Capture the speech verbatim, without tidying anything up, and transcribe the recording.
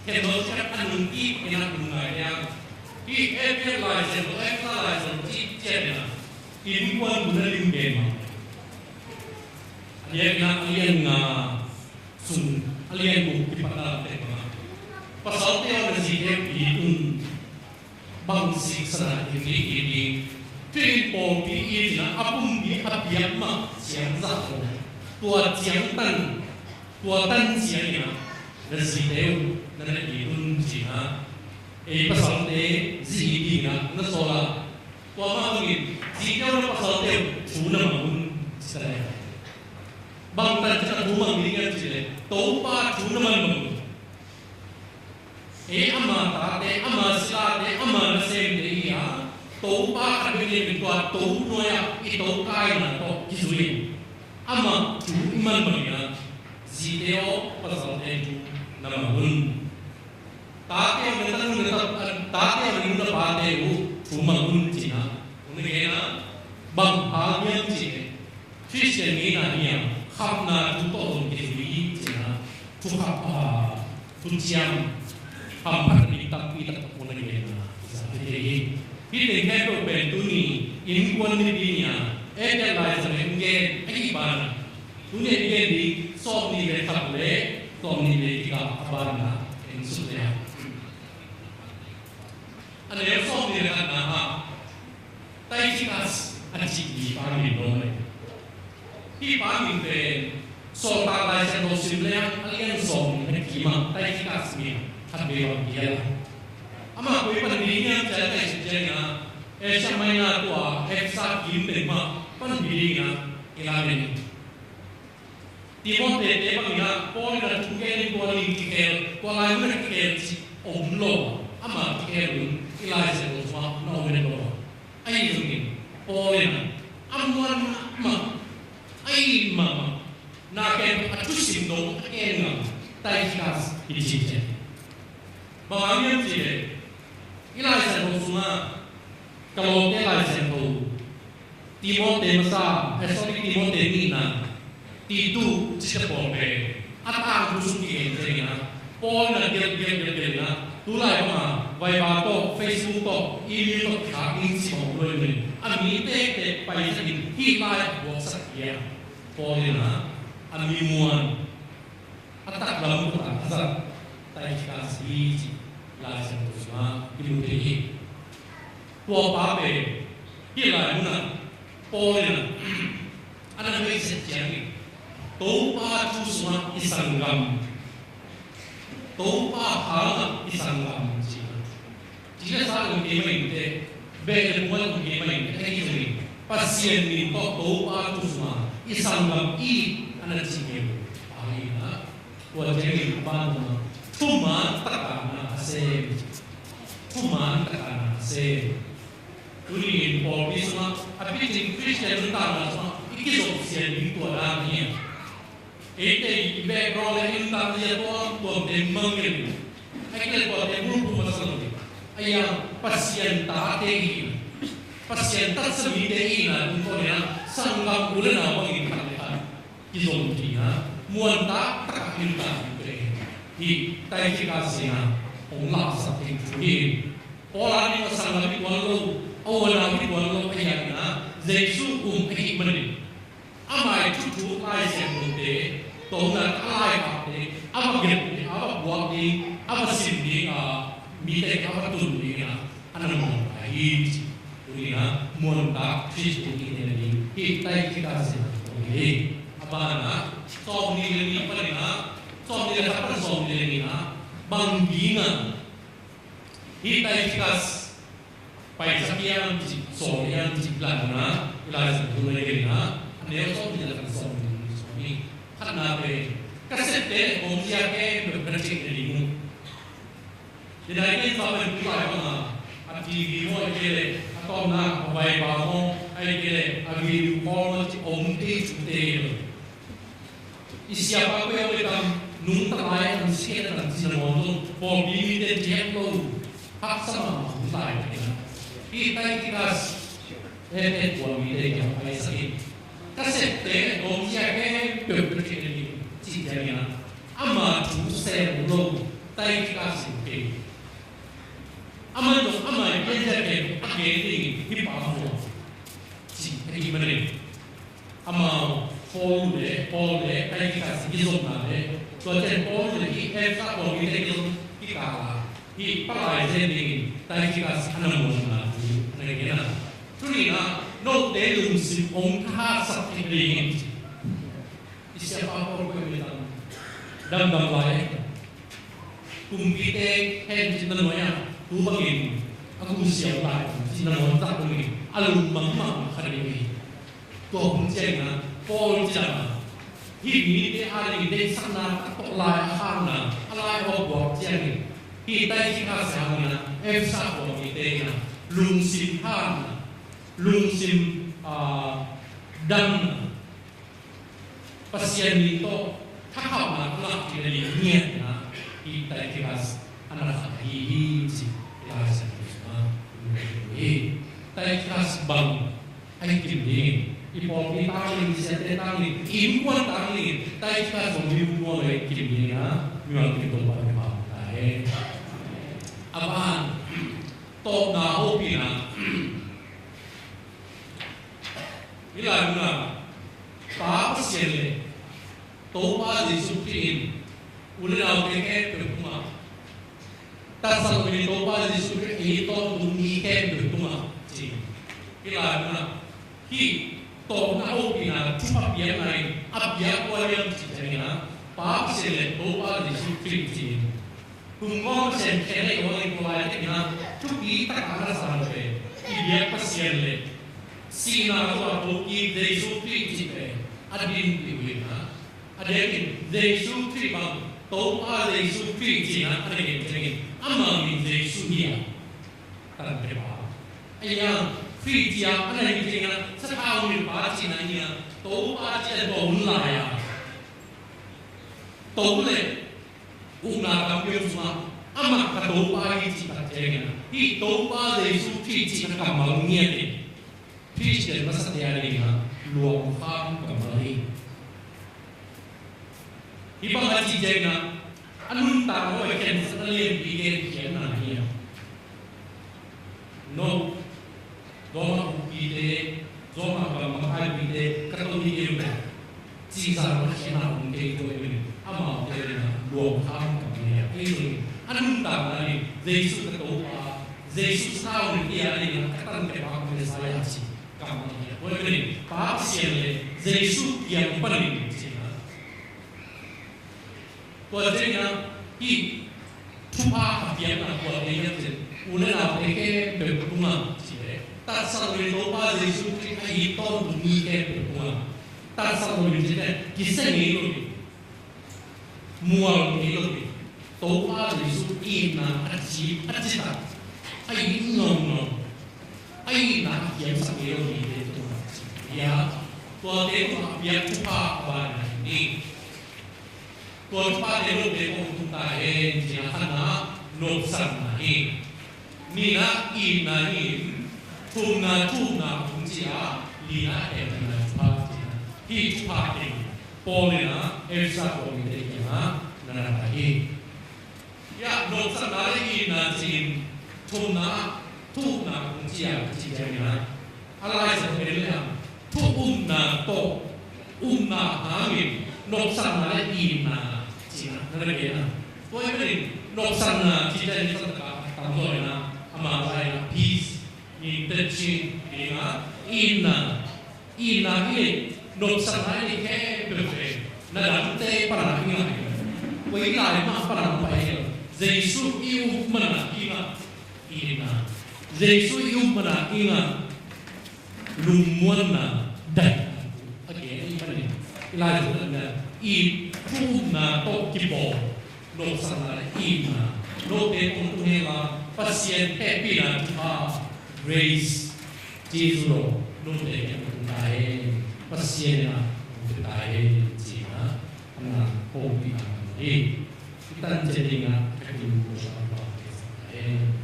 Theology a nung kik in a nung ngai liang. Hih Efesa Lai Siangtho, Efesa Lai Siangtho cih ciangin a innkuan hun a lim gen mah. A lian nga, a lian nga sung, a lian guk kipat a tek mah. Pasalte aw, na zite uh it un. Bang siksa na i ri i ding. Tuin pawlpi i ding a, a pumpi a piak mah ciang zah lo. Tua ciang tan, tua tan ciangin a, na zite uh na na it un ci a. Ei pasalte zi i ding a na sawl a. Tua mah bangin zite uh na pasalte uh thu na mang un ci ta leh. Bang tan ciang a thu mang ding hiam ci leh, Topa thu na mang mang un. Ei ama tate, ama silate, ama nasemte hi a, Topa khat bek hi in tua To nuai ah i tokaina tawh kizui in. Ama thu i man bangin a, zite aw, pasalte thu na mang un. Tate aw, na tanu na ta, tate aw, na nu na pate uh thu mang un ci a. Tua na gen a, bang hang hiam cih leh, Khristian hihna hi a, khamna thu tawh zong kizui hi ci a, thukham, a, thuciam hamphat ding tampi taktak hong na gen a, za hi. Hih teng khempeuh pen tuni innkuan nipi ni a, Efesa Lai Siangtho in gen ahih banah, tuni in gen ding sawmnih le khat le sawmnih le khat a banah en suk le a. A neu sawmnih le khatna ah, Tychicus a cih mipa min dong leh. Hih pa min pen Sawltak Lai Siangtho sim leng a lian sawm na kim ah Tychicus min khat vei bang hi a. Amah koi pan ding hiam ci a, Tychicus ciangin a Asia Minor tua Efesa kim teng mah pan ding a i la ding. Timote te bangin a Paul in a thu gen in tua ning kikhel, tua lai mun a kikhel cih om lo. Amah kikhel un i Lai Siangtho sungah na om en lo. Ahi zongin Paul in a, a muan mahmah, a it mahmah, na pen a thusim dong a gen ngam Tychicus hi ci cian. Bang hang hiam cih leh i Lai Siangtho sungah Kawlawte Lai Siangtho, Timote masa, eh, sorry, Timote nihna, Titu cihte pawl pen a tangthu sung kigen ciangin a, Paul in a gelh gelh gelh gelh in a, tulai bang a Viber tawh, Facebook tawh, email tawh kikhak ding cih bang om lo in, a mi tektek paisak in hih lai a buaksak hi a, Paul in a, a mi muan, a taklam kut a zat Tychicus hi cih Lai Siangtho sungah i mu thei hi. Tua pa pen hih lai munah Paul in a, a na hoih zet ciangin Topa thu sungah i sanggam, Topa hangah i sanggam ci. Ci le sa om kei mah inteh, beh le puan om kei mah inteh, ahi zongin Pasian min tawh Topa thu sungah i sanggam i a na ci kei uh. Ahi na, tua ciangin a ban thuman taka na a sem. Thuman taka na a sem. Tuni in pawlpi sungah a picing Khristian nuntakna sungah i kizopsian ding tua dan hi a. Eite i background le i nuntakna zia tuamtuamte mangngilh in, a kilatuate bulphuh masa lo in, a iang Pasian tate i hihna, Pasian taksa mite i hihna tungtawn in a, sanggam u le nau bangin khat le khat kizom ding a, muantak takah i nuntak ding pen hih Tychicus in a hong lahsak ding thu hi. Paul a ding a sanggam i tuan lo, a u a nau i tuan lo, a iang in a Jesu um ahih manin Ama i thuthu Lai Siangthote, tawmna a laikhakte a va gelh ding, a va buak ding, a va sim ding a, mite a va tun ding a, a na muan ahi ci. Tuni in a muantak Khristian i neih ding hi. Tychicus in a tawh hi. A banah sawmnih le nih panin a, sawmnih le khat pan sawmnih le nih a, bang ding a Hih Tychicus paisak hiam cih, sawl hiam cih, Lai Siangtho na i gen a, a neu sawmnih le khat, sawmnih le khat na pen, ka septe le ka omzia khempeuh ka theih nading uh. Hi nai ken sa pen tu lai bang a, a TV maw, ahih kei leh a tawpna a Viber maw, ahih kei leh a video call maw cih om thei, cih thei lo. I siapa koi a koi tam, nungta lai a, nungsiat a, nungsiat a ngawn zong pawlpi mite ci het lo. Haksa mahmah, nungta lai a. Hih Tychicus, eh, eh, pawlpi mite kiang paisak in, ka septe, ka omzia khempeuh ka theih nading uh, cih ciangin a, ama thu sem lo. Tychicus in kei. Amah zong amah i pianzia kei a gen ding hi pa muang. Ci a hi manin. Amau Paul le, Paul le Tychicus i zomna le, tua ciang Paul le hi Efesa Paul i te i zom i kala hi palai zen dingin Tychicus a na muanna thu a na gen a. Tuni-in ah note lungsim hong thahatsak theih dingin ci. I siapa Paul koi mi dam, damdam lai. Kumpite hen cin na nuai ah tu bangin a kusiau lai cin na nuai tak bangin a lung mangmang kha ding hi. Tua hun ciangin ah Paul ci dan ah hih mite a dingin deihsakna a tawh lai a khakna a lai a buak ciangin hih Tychicus hangin ah Efesa khua mite in ah lungsim hanna, lungsim, ah, damna, Pasian min tawh thakhauhna a ngah kik a ding ngiatna hih Tychicus a na khat ahi hi ci. Lai Siangtho sungah hi. Tychicus bang a hi kim ding, i pawlpi tang ding, i siate tang ding, i innkuan tang ding, Tychicus bang mi mual a hi kim ding a, mi mual kim Topa mi pau ta hen. A ban tawpna hopihna. Hih lai munah Pa Pasian le Topa Jesu Khrih in u le naute khempeuh tungah, taksa lo in Topa Jesu Khrih i tawntung mi khempeuh tungah ci. Hih lai munah hih tawpna hopihna thupha piakna in a piak kua hiam cih ciangin ah Pa Pasian le Topa Jesu Khrih ci. Kum ngawng Pasian khen a i ong in tua lai tekin ah thupi takin a na sa lo ve. I biak Pasian le sihna tawh a thokik Jesu Khrih cih ve a din i uh in ah, a diakin Jesu Khrih bang, Topa Jesu Khrih cihna a na gen ciangin amah min Jesu hi a, tantepa. A yang Khrih cia a na hi ciangin ah sathau nilhpa cihna hi a, Topa cihna tua hun lai a, to le ukna kammal sungah amah ka Topa hi cih tak ciangin ah hih Topa Jesu Khrih cihna kammal ngiat in Khristian masate a dingin ah luangkham kammal hi. Hih bang a cih ciangin ah a nuntak lo a khensatna lianpi gen khiatna hi a. No, Roma kumpite, Roma gam makaipite ka to hi kei uh leh cihzah lo khiatna om kei tua hi manin amaute a dingin ah luangkham kammal hi a. Kei zong a nuntakna in Jesu ka Topa, Jesu sathau nilh hi a, a dingin ah ka tantepa ka Messiah ci. Kammal hi a, tua hi manin Pa Pasian le Jesu kiang panin ci-in ah. Tua ciangin ah hih thupha a piakna tua hi a, ci-in u le naute khempeuh tungah ci leh taksa lo in Topa Jesu Khrih a i tawntung mi khempeuh tungah, taksa lo in ci leh kisia ngei lo in, mual ngei lo in, Topa Jesu itna a ci, a citak, a it ngaungau, a itna a kiamsak ngei lo mite tungah ci hi a. Tuate tungah a piak thupha a banna hi ni. Tua thuphate note kong tung ta hen, ci-in ah khatna nopsakna hi. Nihna itna hi. Thumna thuhumna kong ci a, lina hehpihna thupha ci-in ah hih thupha teng Paul in ah Efesa khua mite kiangah na na pia hi. Hih nopsakna le itna ci-in thumna thuhumna kong ci a, ci ciangin ah a Lai Siangtho en le hang thu umna tawh umna hangin nopsakna le itna ci-in ah na na gen a. Tua hi manin nopsakna ci ciangin santak a tamzaw in ah ama lai in ah peace, intention, itna, itna i neih, nopsakna i neih khempeuh pen na dangte pana i ngah hi lo. Koi lai mah pana om pai hi lo. Jesu i up mana i ngah itna. Jesu i up mana i ngah lungmuanna, daihna a gen i hih manin i lai zong i thu upna tawh kipawl nopsakna le itna note kong tung hen la, Pasian hehpihna thupha, grace, Jesu lo note kiang tung ta hen. Pasian in a tung pia ta hen ci-in a, a na hopihna hi. I tan ciat dingin a ka kimu ko sa pa ta hen.